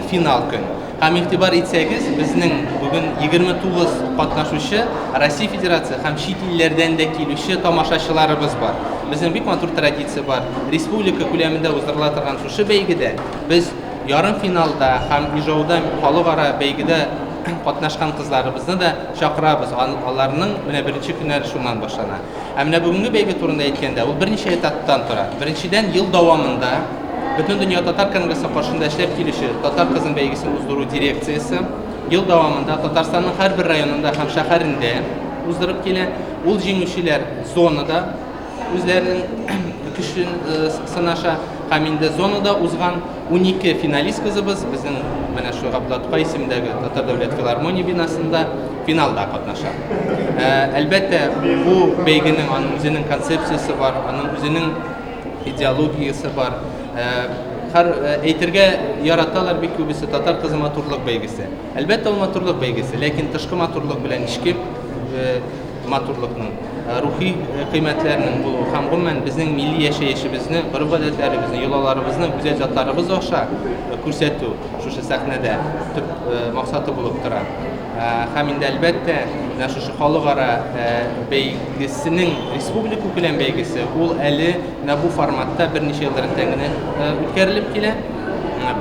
финал көн. Һәм игътибар итсәгез, безнең бүген 29 катнашучы Россия Федерация һәм чит илләрдән дә килүче тамашачыларыбыз бар. Безнең бик матур традиция бар. Республика күләмендә уздырыла торган шушы бәйгедә без ярымфиналда һәм Ижауда халыкара бәйгедә катнашкан кызларыбызны да чакырабыз. Аларның менә беренче көннәре шуннан башлана. Ә менә бүгенге бәйге турында әйткәндә, ул берничә этаптан тора. Беренчедән, ел дәвамында Бөтендөнья татар конгрессы каршында эшләп килүче Татар кызын бәйгесен уздыру дирекциясе ел дәвамында Татарстанның һәрбер районында һәм шәһәрендә уздырып килә. Ул җиңүчеләр зонада үзләренең көчен сынаша һәм инде зонада узган 12 финалист кызыбыз безнең менә шул Габдулла Тукай исемендәге Татар дәүләт филармония бинасында финалда катнаша. Әлбәттә, бу бәйгенең аның үзенең концепциясе бар, аның үзенең идеологиясе бар. Һәр әйтергә яраталар бик күбесе татар кызы матурлык бәйгесе. Әлбәттә, ул матурлык бәйгесе, ләкин тышкы матурлык белән эчке матурлыкның, рухи кыйммәтләрнең булуы һәм гомумән безнең милли яшәешебезне, гореф-гадәтләребезне, йолаларыбызны гүзәл затларыбыз аша күрсәтү шушы сәхнәдә төп максаты булып тора. Һәм инде әлбәттә, менә шушы халыкара бәйгесенең республика күләм бәйгесе, ул әле менә бу форматта берничә ел рәттән генә үткәрелеп килә.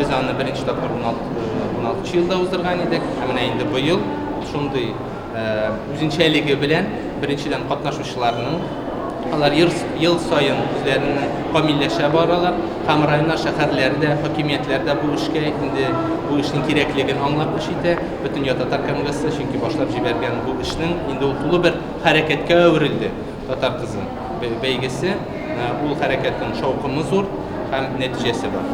Без аны беренче тапкыр 16 елда уздырган идек. Ә менә инде быел шундый үзенчәлеге белән, беренчедән, катнашучыларның, алар ел саен үзләренең камилләшә баралар һәм районнар, шәһәрләр дә, хакимиятләр дә бу эшкә инде бу эшнең кирәклеген аңлап эш итә. Бөтендөнья татар конгрессы, чөнки башлап җибәргән бу эшнең инде ул тулы бер хәрәкәткә әверелде. Татар кызы бәйгесе, ул хәрәкәтнең шаукымы зур һәм нәтиҗәсе бар.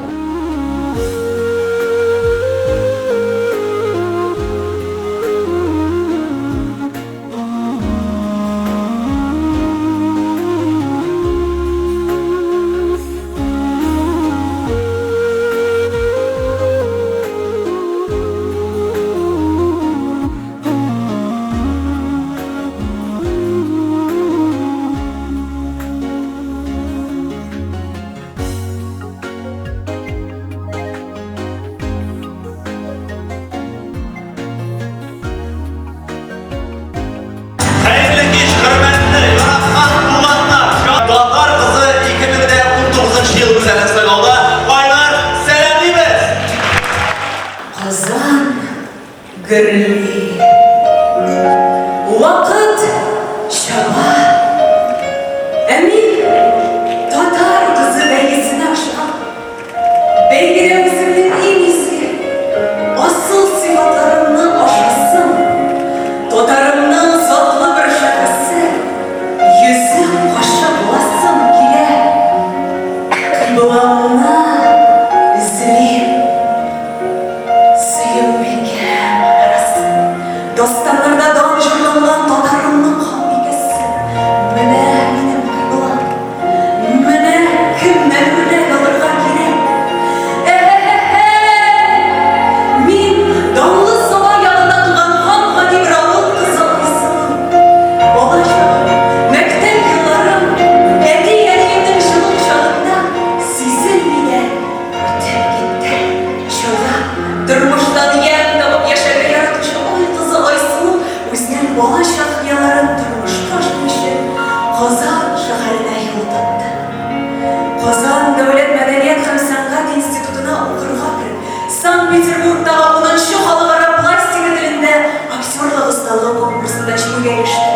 Хәерле кич, хөрмәтле, яраткан туганнар! Татар кызы 2019 ел гүзәлен сайлауда кайнар сәламлибез! Казан Гөрли. Вакыт чаба. Ә мин татар кызы бәйгесенә ашыгам. Бәйгедә үземнең иң изге, асыл сыйфатларымны ашасым, татарымның затлы бер шәхесе, йөзек кашы буласым килә. Кыйбламны эзлим. Сөембикә манарасы, дастаннарда дан җырланган татарымның ханбикәсе. Менә минем кыйблам, менә кемнән үрнәк алырга кирәк. Ә-ә-ә-ә! Мин данлы Саба ягында туган гап-гади бер авыл кызы Айсылу. Бала чагым, мәктәп елларым әти-әниемнең җылы кочагында сизелми дә Үтеп китте. Чара, тормыштан ямь табып яшәргә яратучы ай кызы Айсылу үзенең балачак хыялларын тормышка ашыру өчен Казан шәһәренә юл тотты. Казан дәүләт мәдәният һәм сәнгать институтына укырга кереп, Санкт-Петербургтагы унынчы халыкара пластика телендә актерлык осталыгы конкурсында җиңүгә иреште.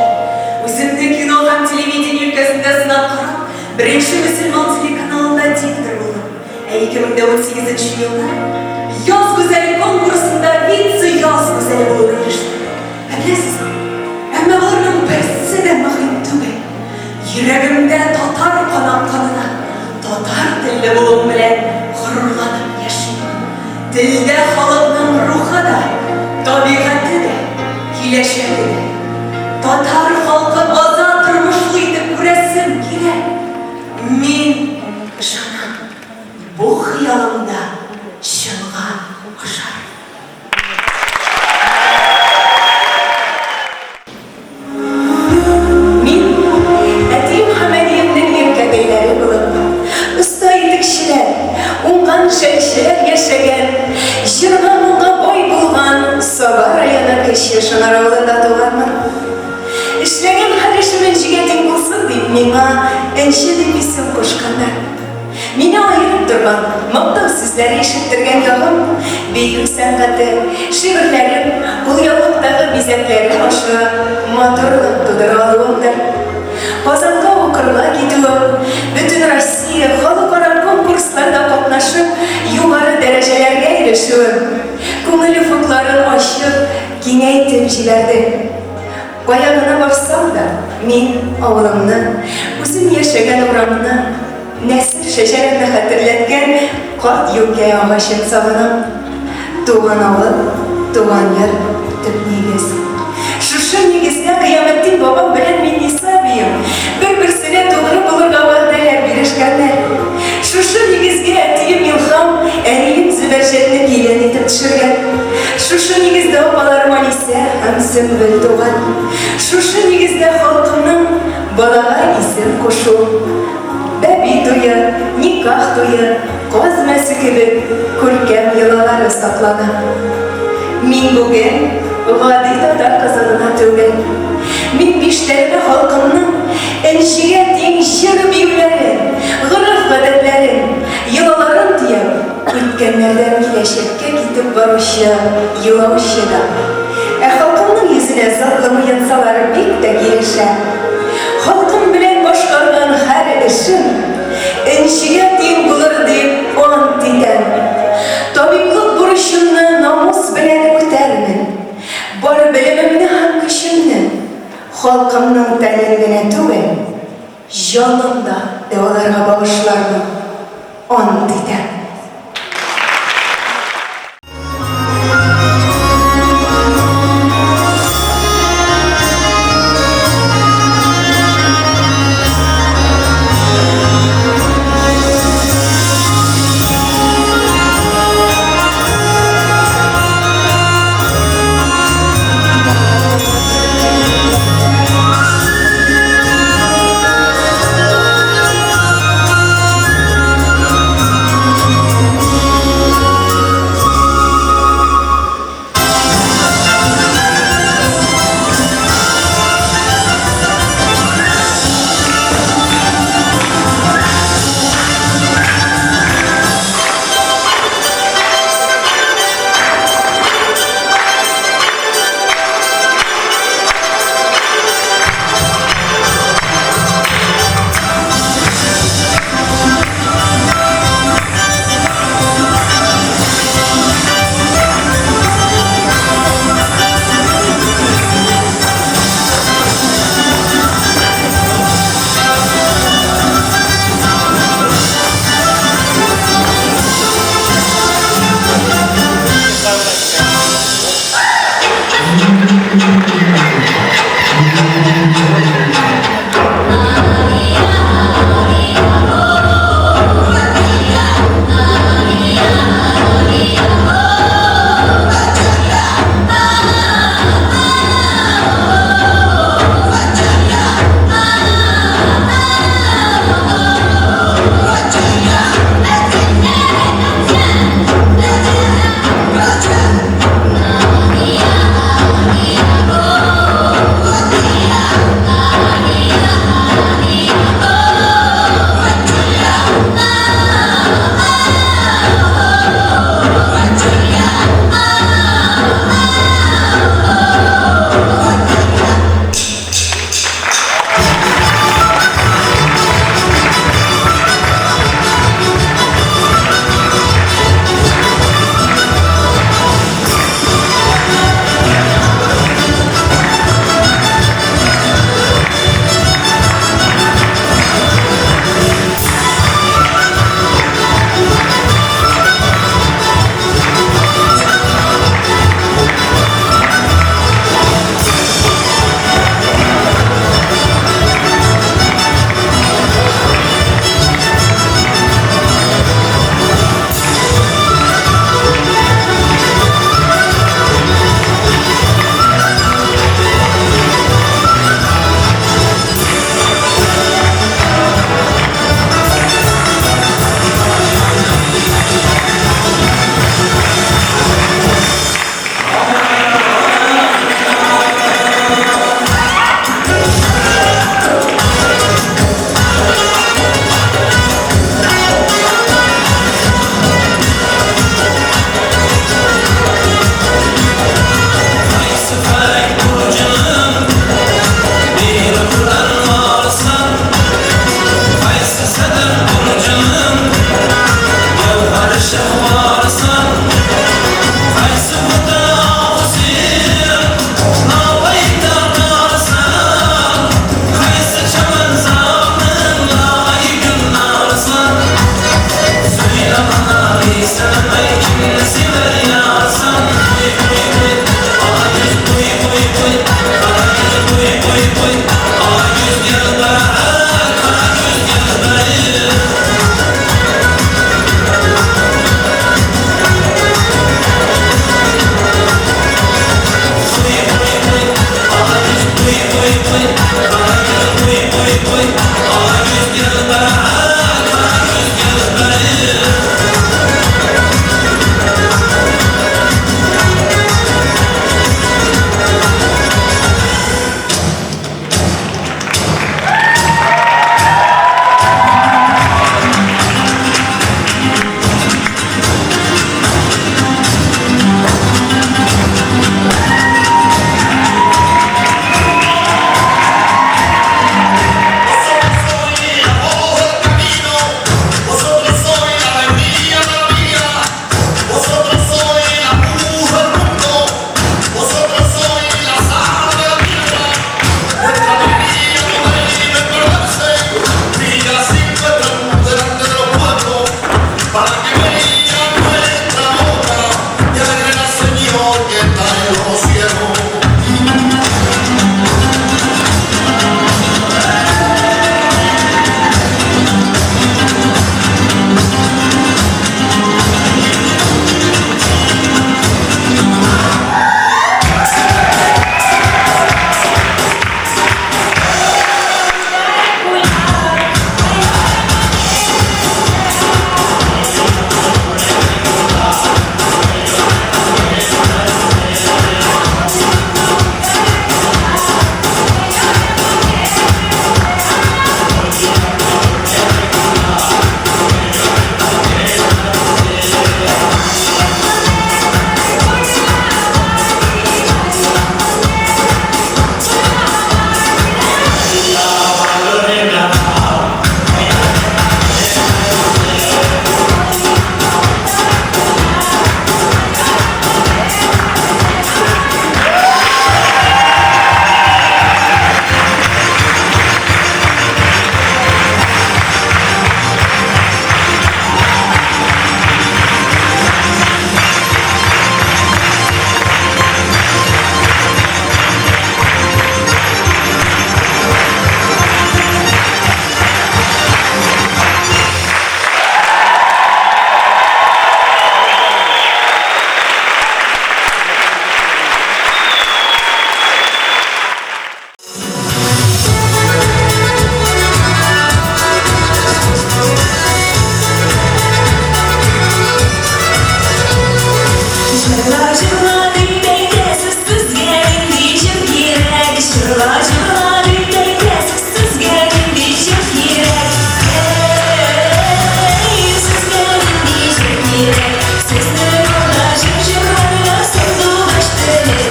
Үземне кино һәм телевидение өлкәсендә сынап карап, Беренче мөселман телеканалында диктор булдым, ә 2018 нче елда Яз гүзәле конкурсында вице-яз гүзәле булуга ирештем. Ә беләсезме, әмма боларның берсе дә мөһим түгел. Йөрәгемдә татар каны акканына, татар телле булуым белән горурланып яшим. Телдә халыкның рухы да, табигате дә, киләчәге дә. Татар халкын азат тормышлы итеп күрәсем килә. Мин ышанам, бу хыялым да чынга ашар. Мин, әтием һәм әниемнең иркәкәйләре булып, оста итекчеләр, уңган шәлчеләр яшәгән, җырга Кече Шыңар авылында туганмын. Эшләгән һәр эшем энҗегә тиң булсын дип, миңа Энҗе дип исем кушканнар. Мине аерып торган, мактау сүзләре ишеттергән ягым, бию сәнгате, шигырьләрем, кулъяулыктагы бизәкләрем аша матурлык тудыра алуымдыр. Казанга укырга китүем, Бөтенроссия, халыкара конкурсларда катнашып, югары дәрәҗәләргә ирешүем, күңел офыкларын ачып, киңәйтеп җибәрде. Кая гына барсам да, мин авылымны, үзем яшәгән урамны, нәсел шәҗәрәмне хәтерләткән карт юкә агачын сагынам. Туган авыл, туган йорт, төп нигез. Шушы нигездә Кыяметдин бабам белән Минниса әбием бер-берсенә тугры булырга вәгъдәләр бирешкәннәр. Шушы нигезгә әтием Илһам, әнием Зөбәрҗәтне килен итеп төшергән. Шушы нигездә апаларым Алисә һәм Сөмбел туган. Шушы нигездә халкымның балага исем кушу, бәби туе, никах туе, каз мәсе кебек күркәм йолалары саклана. Мин бүген гади татар кызы гына түгел. Мин биштәрмә халкымның энҗегә тиң җыр-биюләрен, гореф-гадәтләрен, йолаларын төяп, үткәннәрдән киләчәккә китеп баручы юлаучы да. Ә халкымның йөзенә затлы муенсалары бик тә килешә. Халкым белән башкарган һәр эшем энҗегә тиң булыр дип ант итәм. Табиблык бурычымны намус белән үтәрмен. Бар белемемне һәм көчемне халкымның тәнен генә түгел, җанын да дәваларга багышлармын. Ант итәм.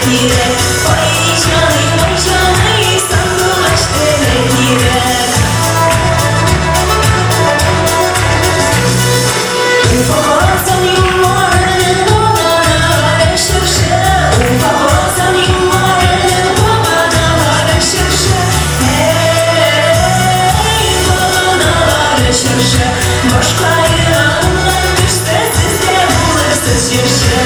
кирәк. Ай, җаный, ай, җаный, сандугач теле кирәк. Уфа, Казан юлларының баганалары чыршы. Уфа, Казан юлларының баганалары чыршы. Әй, баганалары чыршы. Башка еланнар төшсә, сез дә булырсыз җырчы.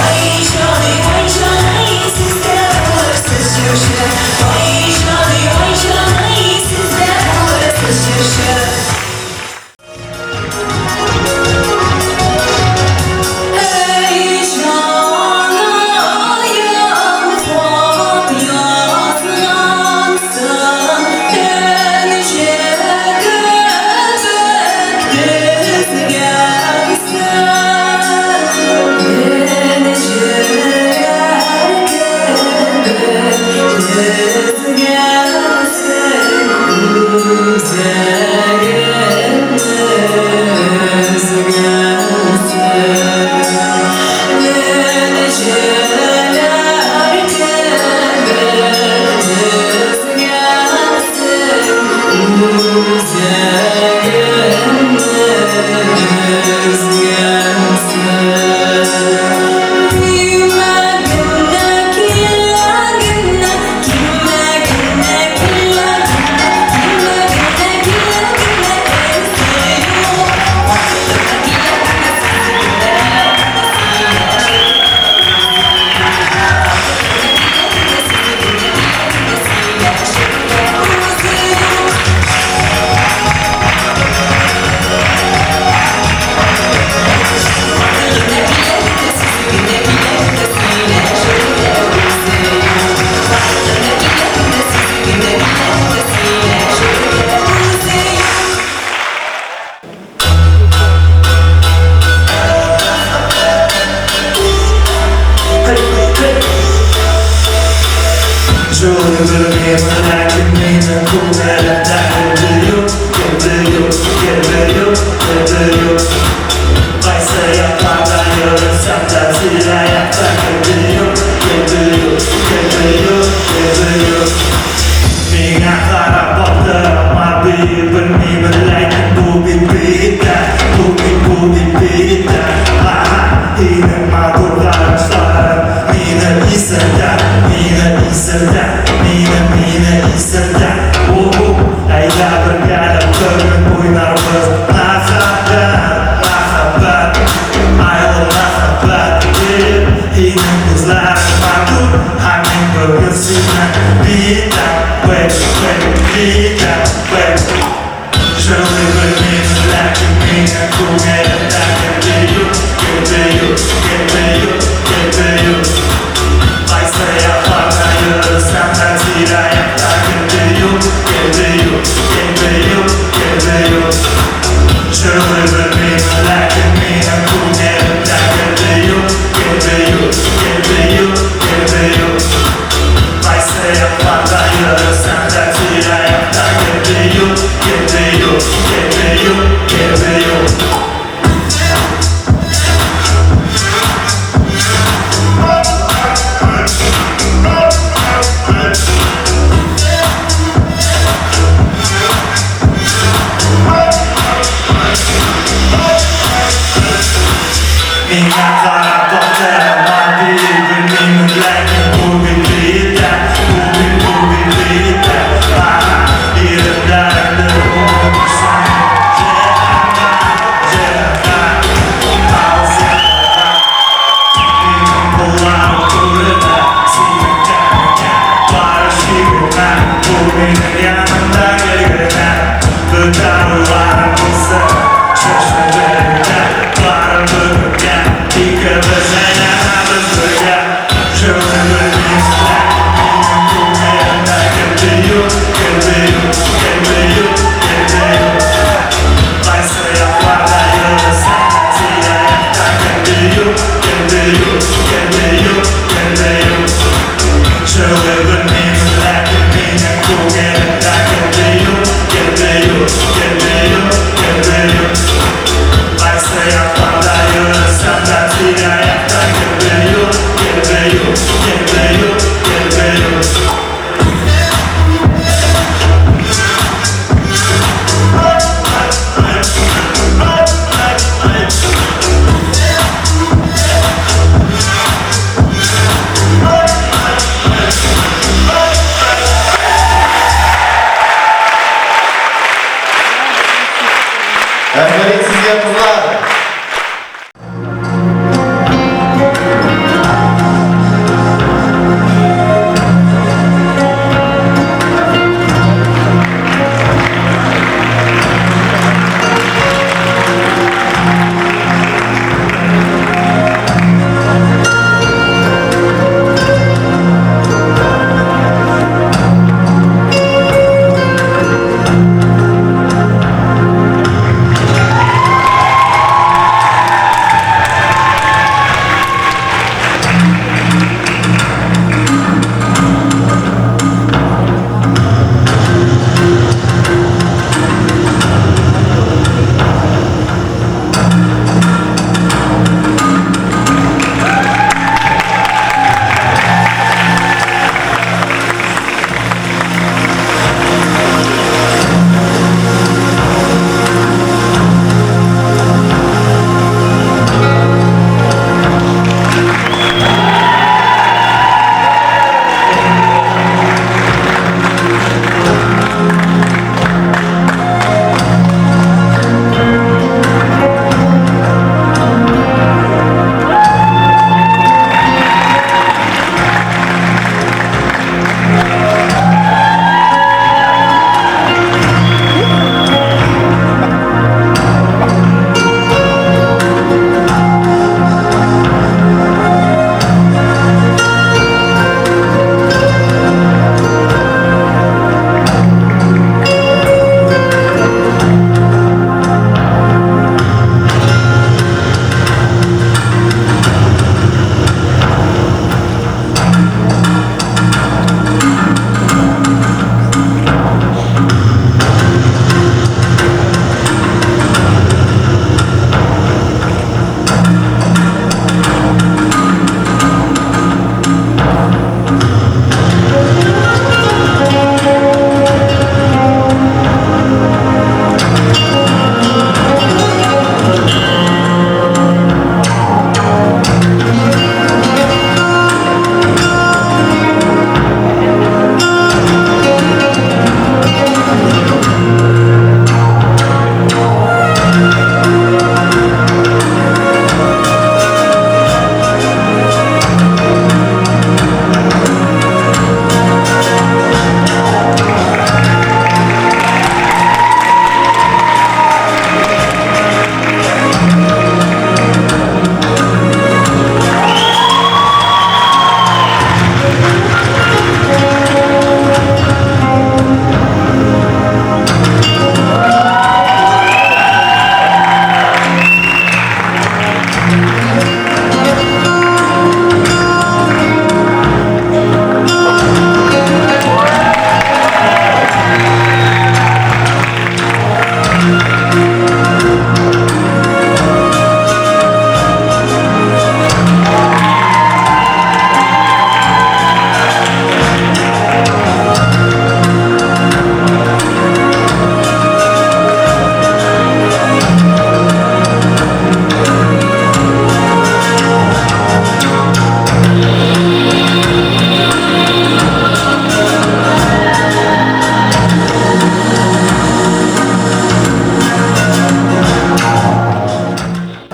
Ай, җаный, ай, җаный, сез дә булырсыз җырчы. Ай, җаный, ай, җаный, сез дә булырсыз җырчы. Әй, җанаем, хат язгансың, энҗе кебек тезгәнсең. Энҗеләр кебек тезгәнсең, үзәгемне өзгәнсең. Энҗеләр кебек тезгәнсең, үзәгемне өзгәнсең. Кимә генә, килә генә, кимә генә, килә генә, кимә генә, килә генә, әнисе юк. Килә генә, Жылы ләкин минем күңелемдә юк, юк, юк, юк. Кайсы якларда йөрсәм дә, тирә-якта юк, юк, юк, юк. Миңа карап аптырама, белмимен, ләкин бу бит битә, бу бит, бу бит битә. Аһа, синең матур карашларың мине исертә, мине исертә, мине, мине исертә. О, әйдә бергәләп бер уйнарбыз. Мәхәббәт, мәхәббәт, айлы мәхәббәт. Синең күзләрең матур, һәм мин бүген сине биетәм, бәй, бәй, биетәм, бәй. Җырлый белмим, ләкин минем күңелемдә бию, бию, бию, бию. Кайсы якларда йөрсәм дә, тирә-якта бию, бию, бию, бию. Җырлый белмим, ләкин минем күңелемдә бию, бию, бию, бию. Кайсы якларда йөрсәм дә, тирә-якта бию, бию, бию, бию. Миңа карап аптырама, белмимен, ләкин бу бит битә, бу бит, бу бит битә. Аһа, иреннәреңне онытсаң, җырлама, җырлама, ал. Минем кулларым күренә, синең тәнеңә бары чигенә. Бу минем янымда гел генә. Бөтен уйларым булсын, шушы бергә, бары бүгенгә, икебез. Тирә-якта гел бию, гел бию, гел бию, гел бию. Рәхмәт сезгә, кызлар!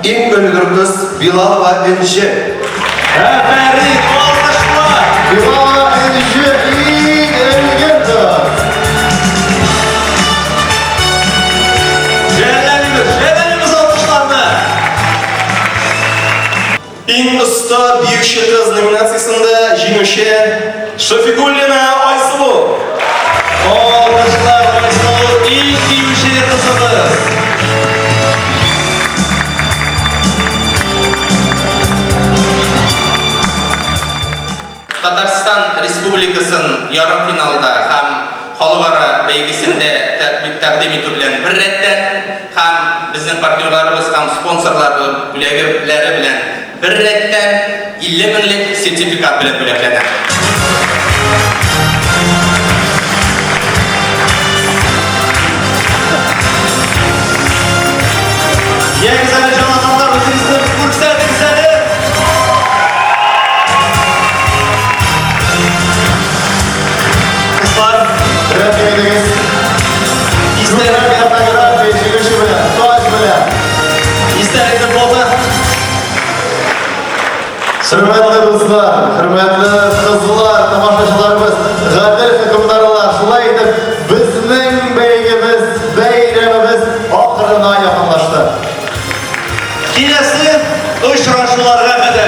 Иң өлгер кыз Билалова Энҗе. Афәрин, алкышлар! Билалова Энҗе иң өлгер кыз. Жәлләмибез, жәлләмибез алкышларны! Иң оста биюче кыз номинациясендә җиңүче Шафикуллина Айсылу. Алкышлар, Айсылу, иң биюче кызыбыз! Татарстан Республикасын ярымфиналда һәм халыкара бәйгесендә тәкъдим итү белән беррәттән һәм безнең партнерларыбыз һәм спонсорлар бүләге белән бер рәттән 50 меңлек сертификат белән бүләкләнә. Ягез әле, җанатарлар, үзегезне күрсәтегез әле! Кызлар, Рәхим итегез. истәлекле Фотография җиңүче белән, таҗ белән. Истәлекле фото. Хөрмәтле дуслар, хөрмәтле кызлар, тамашачыларыбыз, гадел хөкемдарлар, шулай итеп, безнең бәйгебез, бәйрәмебез ахырына якынлашты. Киләсе очрашуларга кадәр.